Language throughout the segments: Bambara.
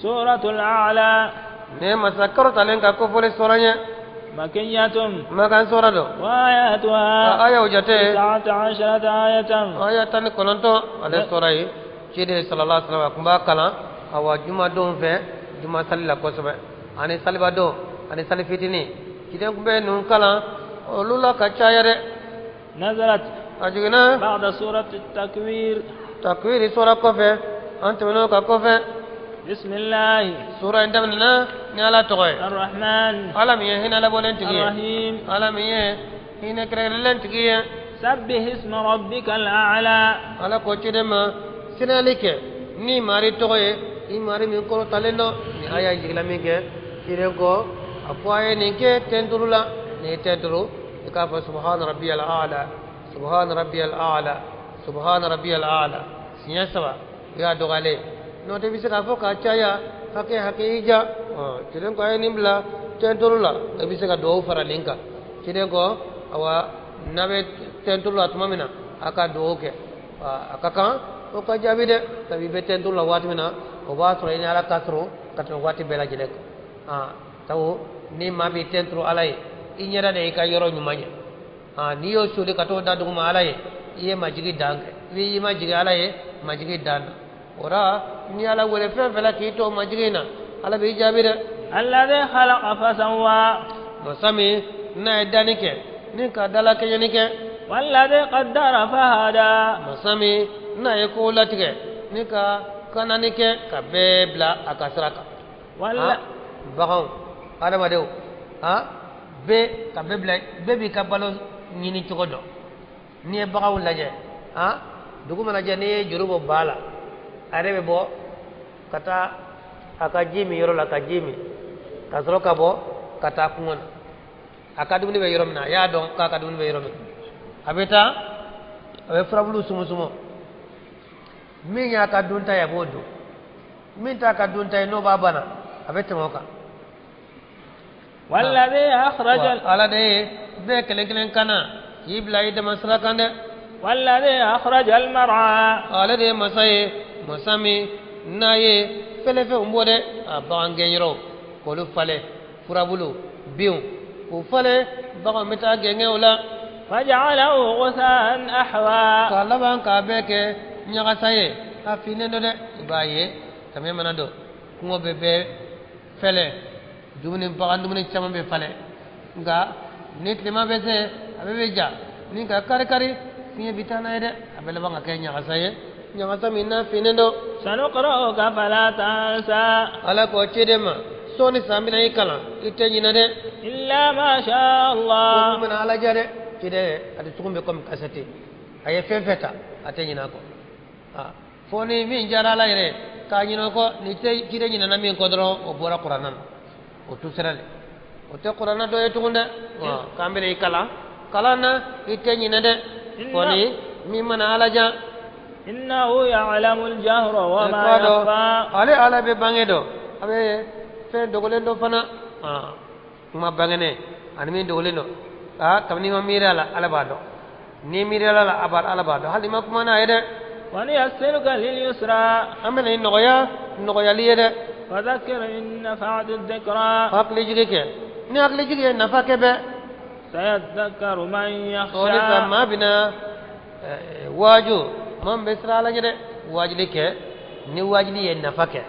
سورة الأعلى Ne masa kɔrɔtalen ka kofɔli sɔrɔ ye. مكية. Makan sɔrɔ don. وآياتها A ayaw jate 19 آية. Aya 19 ale sɔrɔ ye. Ciden sallallahu alaihi wasallam a tun b'a kalan awa jumadon fɛ, juma sali la kosɛbɛ, ani salibadon ani sali fitinin. Ciden tun bɛ ninnu kalan olu la ka caya dɛ. نزلت A jiginna بعد سورة التكوير. Takwiri sɔrɔ kɔfɛ, an tɛmɛn'o kan kɔfɛ. بسم الله Sura in daminɛna ni Ala tɔgɔ ye. الرحمن Ala min ye hinɛ labɔlen tigi ye. الرحيم. Ala min ye hinɛ kɛrɛnkɛrɛnlen tigi ye. سبح اسم ربك الأعلى. Ala ko ciden ma, sinali kɛ ni mari tɔgɔ ye, i mari min kɔrɔtalen dɔ. Ni aya jigila min kɛ, ciden ko a fɔ a ye nin kɛ ten duuru la. Nin ye ten duuru, i k'a fɔ subhana rabbiyal a'la, subhana rabbiyal a'la, subhana rabbiyal a'la siɲɛ saba, o y'a dɔgɔyalen. N'o tɛ, i bɛ se k'a fɔ k'a caya hakɛ hakɛ y'i ja. Ciden ko a ye nin bila ten duuru la, i bɛ se ka dugawu fara nin kan. Ciden ko awa, n'a bɛ ten duuru la tuma min na, a ka dugawu kɛ, a ka kan o ka jaabi dɛ. Sabu i bɛ ten duuru la waati min na, o b'a sɔrɔ i ni Ala ka surun ka tɛmɛ waati bɛɛ lajɛlen kan. Sabu ni maa b'i ten turu Ala ye, i ɲɛda de y'i ka yɔrɔ ɲuman ye. N'i y'o soli ka t'o da duguma Ala ye, i ye majigi dan kɛ. I b'i majigi Ala ye majigi dan na. O la, ni Ala wele fɛn fɛn la k'i to majigi in na, Ala b'i jaabi dɛ. الذي خلق فسوى. Masa min n'a ye danni kɛ ni ka dala kɛɲɛni kɛ. والذي قدر فهدى. Masa min n'a ye kow latigɛ ni ka kanani kɛ ka bɛɛ bila a ka sira kan. ولا Baganw, adamadenw, bɛɛ ka bɛɛ bila, bɛɛ b'i ka balo ɲini cogo dɔn. N'i ye baganw lajɛ, dugu mana jɛ, n'i ye juru bɔ ba la, a yɛrɛ bɛ bɔ ka taa a ka ji min yɔrɔ la, ka ji min, ka sɔrɔ ka bɔ ka taa kungo na. A ka dumuni bɛ yɔrɔ min na, a y'a dɔn k'a ka dumuni bɛ yɔrɔ min na, a bɛ taa, a bɛ furabulu sumu-sumu. Min y'a ka dunta ye, a b'o dun. Min t'a ka dunta ye, n'o b'a bana, a bɛ tɛmɛ o kan. والذي أخرج Wa Ala de ye bɛɛ kelen kelen kana k'i bila i dama sira kan dɛ. والذي أخرج المرعى. Ale de ye masa ye, masa min n'a ye fɛlɛfɛnw bɔ dɛ, a bagan gɛnyɔrɔw k'olu falen, furabulu, binw k'u falen, baganw bɛ taa gɛngɛw la. فجعله غثاء أحوى. K'a laban k'a bɛɛ kɛ ɲagasa ye, a finnen don dɛ. I b'a ye samiya mana don, kungo bɛ bɛɛ fɛlɛ, dumuni, bagan dumuni caman bɛ falen. Nka ni tilema bɛ se, a bɛɛ bɛ ja ni ka kari kari, fiɲɛ bɛ taa n'a ye dɛ, a bɛ laban ka kɛ ɲagasa ye, ɲagasa min n'a finnen don. سنقرئك فلا تنسى. Ala k'o ciden ma, sɔɔni san bɛna i kalan, i tɛ ɲinɛ dɛ. إلا ما شاء Ko الله. mana Ala ja dɛ, ciden a dusukun bɛ komi kasɛti, a ye fɛn fɛn ta, a tɛ ɲinɛ a kɔ. Fo ni min diyara Ala yɛrɛ k'a ɲinɛ o kɔ. Ni tɛ ciden ɲinɛna min kɔ dɔrɔn, o bɔra kuranna na, o tusira de, o tɛ kuranna dɔ ye tugun dɛ. K'an bɛna i kalan kalan na, i tɛ ɲinɛ dɛ, fo ni min mana Ala ja. إنه يعلم الجهر وما K'a dɔn يخفى. Ale Ala bɛ bange dɔn, a bɛ fɛn dogolen dɔ fana, kuma bangenen ani min dogolen don. Kabini i ma miiri a la, Ala b'a dɔn. N'i miiri a la, a b'a, Ala b'a dɔn hali i ma kuma n'a ye dɛ. ونيسرك لليسرى. An bɛna i nɔgɔya nɔgɔyali ye dɛ. فذكر إن نفعت الذكرى. Hakili jigi kɛ, ni hakili jigi ye nafa kɛ bɛɛ. سيذكر من O de sa يخشى. Maa bɛna waaju, maa min bɛ siran Ala ɲɛ dɛ. Waajuli kɛ, ni waajuli ye nafa kɛ,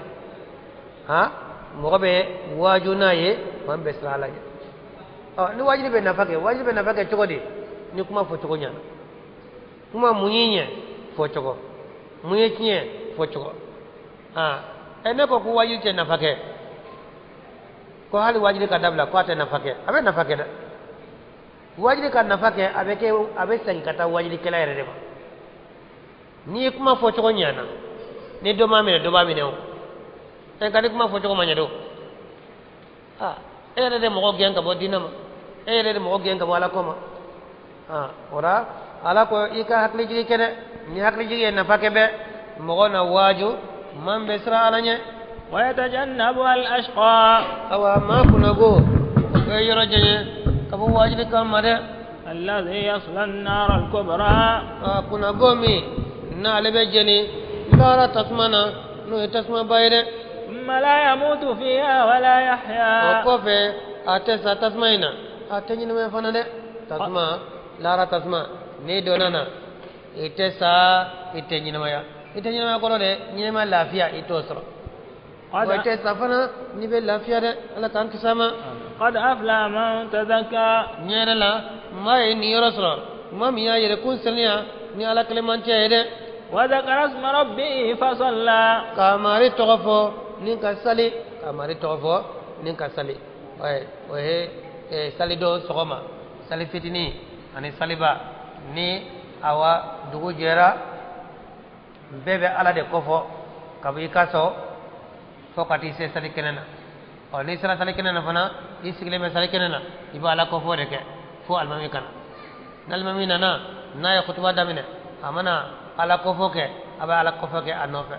mɔgɔ bɛ waaju n'a ye, maa min bɛ siran Ala ɲɛ. Ɔ, ni waajuli bɛ nafa kɛ, waajuli bɛ nafa kɛ cogo di? Ni kuma fɔ cogo ɲɛna, kuma mun y'i ɲɛ fɔ cogo, mun ye tiɲɛ fɔ cogo. Ɛ, ne ko ko waajuli tɛ nafa kɛ, ko hali waajuli ka dabila, ko a tɛ nafa kɛ. A bɛ nafa kɛ dɛ. Waajuli ka nafa kɛ, a bɛ kɛ, a bɛ segin ka taa waajulikɛla yɛrɛ de ma. N'i ye kuma fɔ cogo ɲɛna, ni dɔ m'a minɛ, dɔ b'a minɛ o. Ɛ, nka ni kuma fɔ cogo ma ɲɛ don, e yɛrɛ de mɔgɔ gɛn ka bɔ diinɛ ma, e yɛrɛ de mɔgɔ gɛn ka bɔ Ala ko ma. O la, Ala ko i ka hakili jigi kɛ dɛ, ni hakili jigi ye nafa kɛ bɛ, mɔgɔ na waaju, maa min bɛ siran Ala ɲɛ. ويتجنبها الأشقى. Awa, maa kunnago, o bɛ yɔrɔ janya ka bɔ waajuli kan ma dɛ. الذي يصلى النار الكبرى. A kunnago min n'ale bɛ jeni lahara tasuma na, n'o ye tasuma ba ye dɛ. ثم لا يموت فيها ولا يحيا. O kɔfɛ a tɛ sa tasuma in na, a tɛ ɲɛnamaya fana dɛ. Tasuma lahara tasuma n'i donna na, i tɛ sa, i tɛ ɲɛnamaya. I tɛ ɲɛnamaya kɔrɔ dɛ, ɲɛnamaya lafiya i t'o sɔrɔ. Wa i tɛ sa fana n'i bɛ lafiya dɛ. Ala k'an kisi a ma. قد أفلح من تزكى. Ɲɛ yɛrɛ la maa ye nin yɔrɔ sɔrɔ, maa min y'a yɛrɛ kun saniya ni ala kɛlɛmancɛ ye dɛ. وذكر اسم ربه فصلى. Ka mari tɔgɔ fɔ ni ka sali, ka mari tɔgɔ fɔ ni ka sali. O ye sali don sɔgɔma, sali fitinin ani saliba ni awa dugu jɛra, bɛɛ bɛ ala de kɔfɔ kabi i ka sɔn fo ka t'i se sali kɛnɛ na. Ɔ n'i sera sali kɛnɛ na fana, i sigilen bɛ sali kɛnɛ na, i bɛ ala kɔfɔ de kɛ fo alimami ka na. N'alimami nana, n'a ye kutuba daminɛ, a mana ala kɔfɔ kɛ, a bɛ ala kɔfɔ kɛ a nɔfɛ.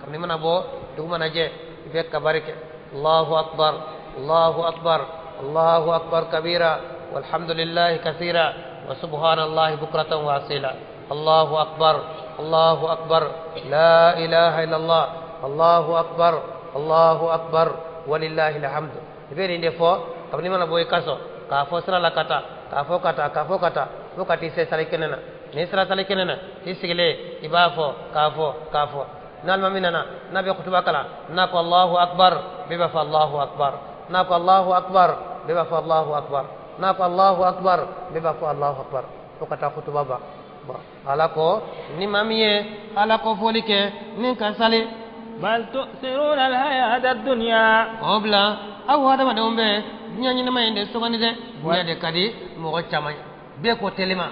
Kabini mana bɔ dugu mana jɛ, i bɛ kabari kɛ: Allahu akbar, Allahu akbar, Allahu akbar kabira, walhamdulillahi kasira, wa subhanallahi bukratan wa asila. Allahu akbar, Allahu akbar, la ilaha illallah, Allahu akbar, Allahu akbar, walillahi alhamdu. I bɛ nin de fɔ kabini mana bɔ i ka so, k'a fɔ sira la ka taa, k'a fɔ ka taa, k'a fɔ ka taa, fo ka t'i se sali kɛnɛ na. N'i sera sali kɛnɛ na, i sigilen i b'a fɔ k'a fɔ k'a fɔ. N'alimami nana, n'a bɛ kutuba kalan, n'a ko Allahu akbar, bɛɛ b'a fɔ Allahu akbar. N'a ko Allahu akbar, bɛɛ b'a fɔ Allahu akbar. N'a ko Allahu akbar, bɛɛ b'a fɔ Allahu akbar, fo ka taa kutuba ban. Bon, ala ko ni maa min ye ala ko fɔli kɛ ni ka sali. بل تؤثرون الحياة الدنيا. O bila aw hadamadenw bɛ diɲɛ ɲɛnama in de sugandi dɛ. Diɲɛ de ka di mɔgɔ caman ye, bɛɛ ko telima,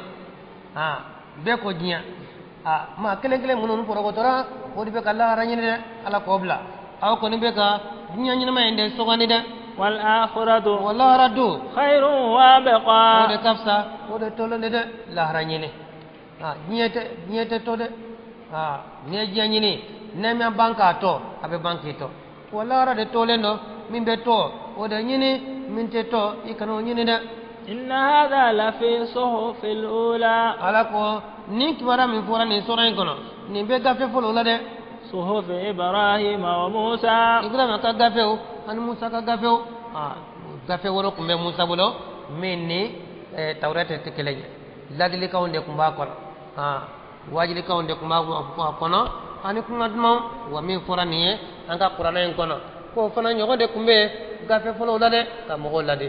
bɛɛ ko diɲɛ. Maa kelen kelen minnu porokotora, o de bɛ ka lahara ɲini dɛ. Ala k'o bila aw kɔni bɛ ka diɲɛ ɲɛnama in de sugandi dɛ. والآخرة wa lahara don خير وأبقى. O de ka fisa, o de tolen de dɛ. Lahara ɲini, diɲɛ tɛ to dɛ. N'i ye diɲɛ ɲini, n'a ma ban k'a tɔ, a bɛ ban k'i tɔ. Wa lahara de tolen don, min bɛ tɔ o de ɲini, min tɛ tɔ i kana o ɲini dɛ. إن هذا لفي صحف الأولى. Ala ko nin kibaruya min fɔra nin sura in kɔnɔ, nin bɛ gafe fɔlɔ la dɛ. صحف إبراهيم وموسى. Ibrahima ka gafew ani Musa ka gafew. Gafe wɛrɛ tun bɛ Musa bolo min ni Tawurata tɛ kelen ye. Ladilikanw de tun b'a kɔnɔ, wajilikanw de tun b'a kɔnɔ ani kuma dumanw. Wa min fɔra nin ye an ka kuranɛ in kɔnɔ, k'o fana ɲɔgɔn de tun bɛ gafe fɔlɔw la dɛ, ka mɔgɔw ladi.